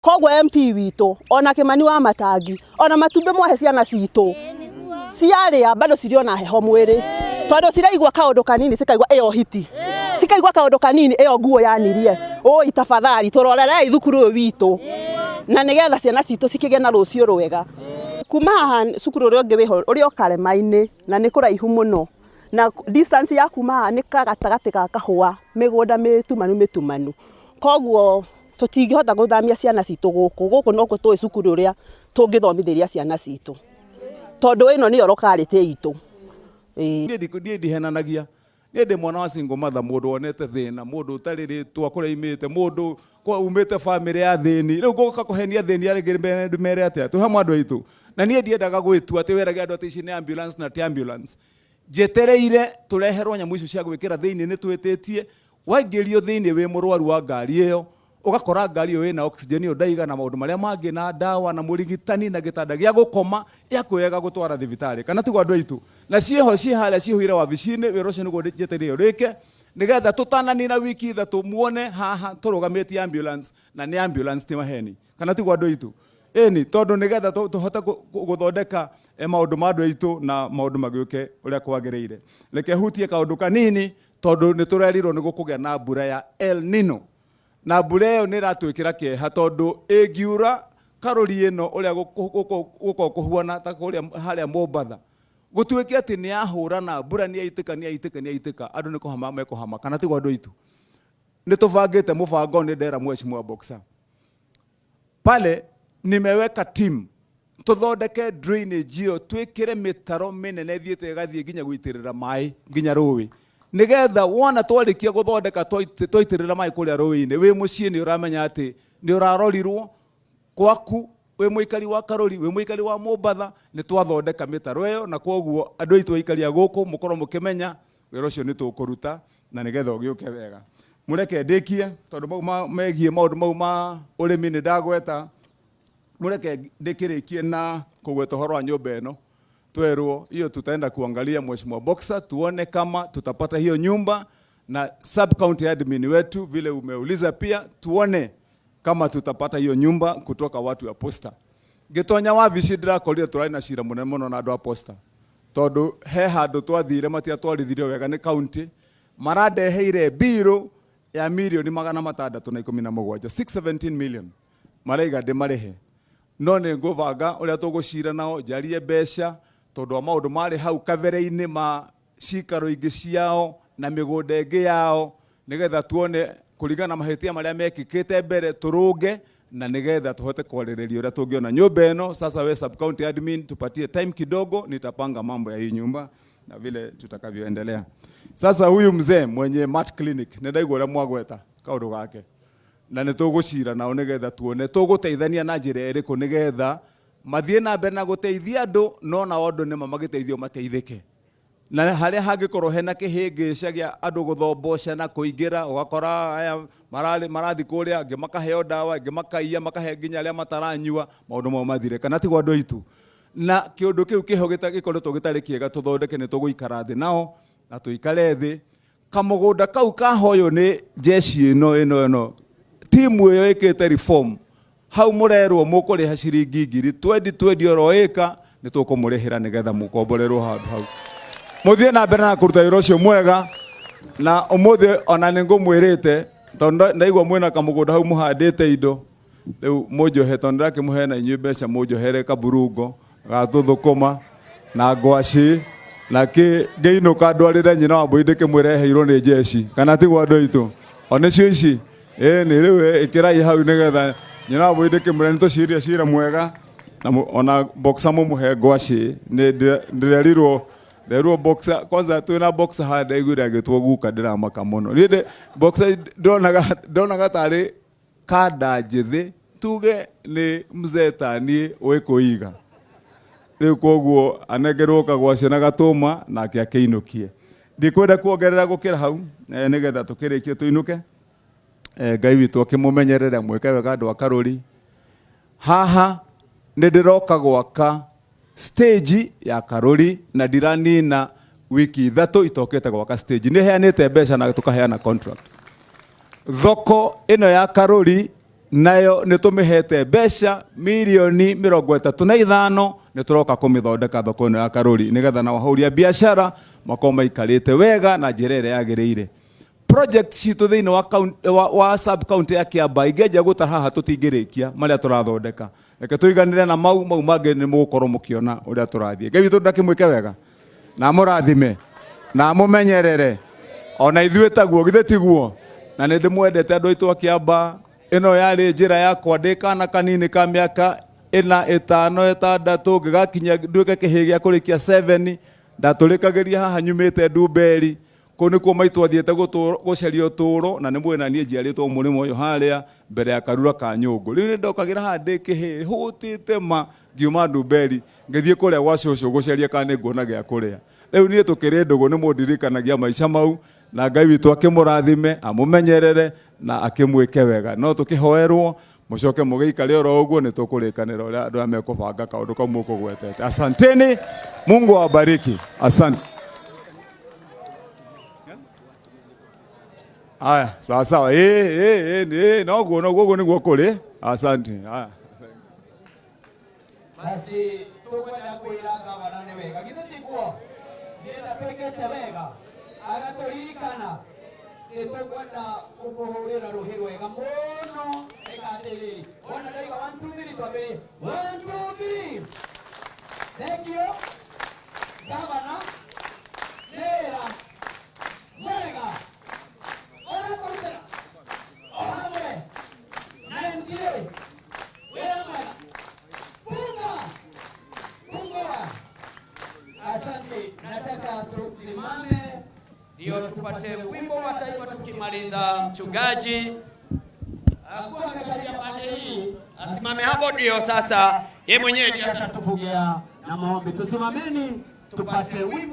Koguo MP witũ ona Kĩmani wa Matangi ona matumbĩ mwahe ciana citũ ciarĩa bado cirĩ ona heho mwĩrĩ, tondũ ciraigua kaũndũ kanini cikaigua ĩyo hiti, cikaigua kaũndũ kanini ĩyo nguo yanirie. Ũi tafadhali tũrorerei thukuru ũyũ witũ na nĩgetha ciana citũ cikĩgĩe na rũciũ rwega. Kuma haha cukuru ũrĩa ũngĩ wĩho ũrĩ o karema-inĩ na nĩ kũraihu mũno, na distance ya kuma haha nĩ gatagatĩ ga kahũa, mĩgũnda mĩtumanu mĩtumanu, koguo tũtingĩhota gũthamia ciana citũ gũkũ. Gũkũ nokuo tũĩ cukuru ũrĩa tũngĩthomithĩria ciana citũ, tondũ ĩno nĩyo locality itũ. Niĩ ndihenanagia. Niĩ ndĩ mwana wa single mother, mũndũ wonete thĩna, mũndũ ũtarĩ rĩtwa kũrĩa aimĩte, mũndũ umĩte bamĩrĩ ya thĩni. Rĩu ngũka kũhenia thĩni arĩa ndĩmere atĩa? Twĩ hamwe andũ aitũ. Na niĩ ndiendaga gwĩtua atĩ werage andũ atĩ ici nĩ ambulance na ti ambulance. Njetereire tũreherwo nyamũ icio cia gwĩkĩra thĩinĩ nĩ twĩtĩtie. Waingĩrio thĩinĩ wĩ mũrwaru wa ngari ĩyo, ũgakora ngari ĩyo ĩna oxygen ĩyo ndaiga na maũndũ marĩa mangĩ na ndawa na mũrigitani na gĩtanda gĩa gũkoma yakuoyaga gũtwara thibitarĩ, kana tiguo andũ aitũ? Na ciĩho ciĩ harĩa cihũire wabici-inĩ, wĩra ũcio nĩguo njetereire ũrĩke nĩgetha tũtananina wiki 3 muone haha tũrũgamĩtie ambulance, na nĩ ambulance ti maheni, kana tiguo andũ aitũ? Ĩni, tondũ nĩgetha tũhote gũthondeka maũndũ ma andũ aitũ na maũndũ magĩũke ũrĩa kwagĩrĩire. Reke hutie kaũndũ kanini, tondũ nĩ tũrerirwo nĩ gũkũgĩa na mbura ya El Nino, na mbura ĩyo nĩ ĩratwĩkĩra kĩeha, tondũ ĩngiura karũri ĩno ũrĩa gũkorwo kũhuana ta kũrĩa harĩa Mombatha, gũtuĩke atĩ nĩ yahũra na mbura nĩ yaitĩka, nĩ yaitĩka, nĩ yaitĩka, andũ nĩ kũhama mekũhama, kana tiguo andũ aitũ? Nĩ tũbangĩte mũbango, nĩ ndera Mheshimiwa Boxer pale nimeweka team tuthondeke drainage ĩyo, twĩkĩre mĩtaro mĩnene ĩthiĩte ĩgathiĩ nginya gũitĩrĩra maĩ nginya rũĩ, nĩgetha wona twarĩkia gũthondeka twaitĩrĩra maĩ kũrĩa rũĩ-inĩ, wĩ mũciĩ nĩ ũramenya atĩ nĩ ũrarorirwo gwaku, wĩ mũikari wa Karũri, wĩ mũikari wa Mombatha, nĩ twathondeka mĩtaro ĩyo, na kwoguo andũ aitũ aikari a gũkũ mũkorwo mũkĩmenya wĩra ũcio nĩ tũkũruta na nĩgetha ũgĩũke wega. Mũreke ndĩkie, tondũ mau megiĩ maũndũ mau ma ũrĩmi nĩ ndagweta. Mũreke ndĩkĩrĩkie na kũgweta ũhoro wa nyũmba ĩno twerwo hiyo, tutaenda kuangalia Mheshimiwa Boxer, tuone kama tutapata hiyo nyumba, na sub county admin wetu vile umeuliza pia, tuone kama tutapata hiyo nyumba kutoka watu ya posta. Ngĩtonya wabici ndĩrakorire tũrarĩ na cira mũnene mũno na andũ a posta, tondũ he handũ twathire matiatwarithirio wega nĩ county, marandeheire mbirũ ya mirioni 617, 617 million, maraiga ndĩmarĩhe. No nĩ ngũbanga ũrĩa tũgũcira nao, njarie mbeca, tondũ wa maũndũ marĩ hau kabere-inĩ ma cikaro ingĩ ciao na mĩgũnda ĩngĩ yao, nĩgetha tuone kũringana na mahĩtia marĩa mekĩkĩte mbere tũrũnge, na nĩgetha tũhote kwarĩrĩria ũrĩa tũngĩona nyũmba ĩno. Sasa we sub county admin, tupatie time kidogo, nitapanga mambo ya hii nyumba na vile tutakavyoendelea. Sasa huyu mzee mwenye mat clinic, nĩ ndaigua ũrĩa mwagweta kaũndũ gake, na nĩ tũgũcira nao nĩgetha tuone tũgũteithania na njĩra ĩrĩkũ nĩgetha mathiĩ na mbere na gũteithia andũ, no nao andũ nĩma magĩteithio mateithĩke. Na harĩa hangĩkorwo hena kĩhĩngĩca gĩa andũ gũthomboca na kũingĩra, ũgakora aya marathi kũrĩa, angĩ makaheo ndawa, angĩ makaiya, makahe nginya arĩa mataranyua, maũndũ mau mathire, kana tiguo andũ aitũ? Na kĩũndũ kĩu kĩho gĩkoretwo gĩtarĩ kĩega tũthondeke, nĩ tũgũikara thĩ nao na tũikare thĩ. Kamũgũnda kau kahoywo nĩ jeshi ĩno ĩno ĩno timu ĩyo ĩkĩte reform hau, mũrerwo mũkũrĩha ciringi ngiri twendi twendi oro ĩka, nĩ tũkũmũrĩhĩra nĩgetha mũkomborerwo handũ hau, mũthiĩ na mbere na kũruta wĩra ũcio mwega. Na ũmũthĩ ona nĩ ngũmwĩrĩte, tondũ ndaigua mwĩna kamũgũnda hau mũhandĩte indo, rĩu mũnjohe, tondũ ndĩrakĩmũhe na inyuĩ mbeca, mũnjohere kaburungo ga tũthũkũma na ngwaci na kĩ, ngĩinũka ndwarĩre nyina wa mbũri ndĩkĩmwĩre heirwo nĩ jeshi, kana tiguo andũ aitũ? O nĩcio ici, ĩni rĩu ĩkĩrai hau nĩgetha nyina wa mbũri ndĩkĩmwĩre nĩ tũcirie cira mwega. Na ona boxer mũmũhe ngwaci, nĩ ndĩrerirwo nderirwo boxer kwanza twĩna boxer haha, ndaiguire agĩtwo guka, ndĩramaka mũno niĩ. Boxer ndonaga tarĩ kanda njĩthĩ, tuge nĩ mzee ta niĩ wĩ kũiga rĩu, koguo anengerwo kagwacio na gatũma nake akĩinũkie. Ndikwenda kuongerera gũkĩra hau, nĩgetha tũkĩrĩkie tũinũke. Ngai witũ akĩmũmenyerere, mwĩke wega andũ a Karũri. Haha nĩ ndĩroka gwaka stage ya Karũri, na ndiranina wiki 3 itokĩte gwaka stage. Nĩ heanĩte mbeca na tũkaheana contract. Thoko ĩno ya Karũri Nayo nĩ tũmĩhete mbeca mirioni 35, nĩ tũroka kũmĩthondeka thoko ĩno ya Karũri, nĩgetha na ahũri a biacara makorwo maikarĩte wega na njĩra ĩrĩa yagĩrĩire. Project citũ thĩinĩ wa, county, wa sub county ya Kiambaa, ingĩanjia gũtara haha tũtingĩrĩkia marĩa tũrathondeka. Reke tũiganĩre na mau mau mangĩ, nĩ mũgũkorwo mũkĩona ũrĩa tũrathiĩ. Ngai witũ ndakĩmwĩke wega na amũrathime na amũmenyerere ona ithuĩ taguo, githĩ tiguo? Na nĩ ndĩmwendete andũ aitũ a Kiambaa. Ĩno yarĩ njĩra yakwa ndĩ kana kanini ka mĩaka 4, 5, 6, ngĩgakinya nduĩke kĩhĩ gĩa kũrĩkia 7. Ndatũrĩkagĩria haha nyumĩte Ndumberi, kũu nĩkuo maitũ athiĩte gũcaria ũtũũro, na nĩ mũĩ na niĩ njiarĩtwo mũrĩmo ũyũ harĩa mbere ya Karura ka Nyũngũ. Rĩu nĩ ndokagĩra haha ndĩ kĩhĩ hũtĩte ma, ngiuma Ndumberi ngĩthiĩ kũrĩa gwa cũcũ gũcaria kana nĩ nguona gĩa kũrĩa. Rĩu niĩ tũkĩrĩ ndũgũ, nĩ mũndirikanagia maica mau, na Ngai witũ akĩmũrathime, amũmenyerere na akĩmwĩke wega. No tũkĩhoerwo mũcoke mũgĩikare oro ũguo, nĩ tũkũrĩkanĩra ũrĩa andũ arĩa mekũbanga kaũndũ kau mũkũgwetete. Asanteni, Mungu awabariki. Asante. Aya, sawa sawa. Eh eh eh, noguo noguo, ũguo nĩguo kũrĩ. Asante. Aya. Basi tukwenda kwira gavana nĩ wega, githĩ tiguo? Githĩ ndatwĩkĩte wega agatũririkana? Nĩ tũkwenda kũmũhũrĩra rũhĩ rwega mũno. Ĩka atĩrĩrĩ, wona ndaiga 1 2 3, twambĩrĩrie 1 2 3. Thank you, gavana, nĩ wĩra mwega ũrakũrutĩra o hamwe na MCA, wĩra mwega. Funga fungua. Asante, nataka tusimame ndio tupate wimbo wa taifa. Tukimaliza, mchungaji akuwa amekaribia pande hii, asimame hapo, ndio sasa ye mwenyewe ndiye atatufungia na maombi. Tusimameni tupate wimbo.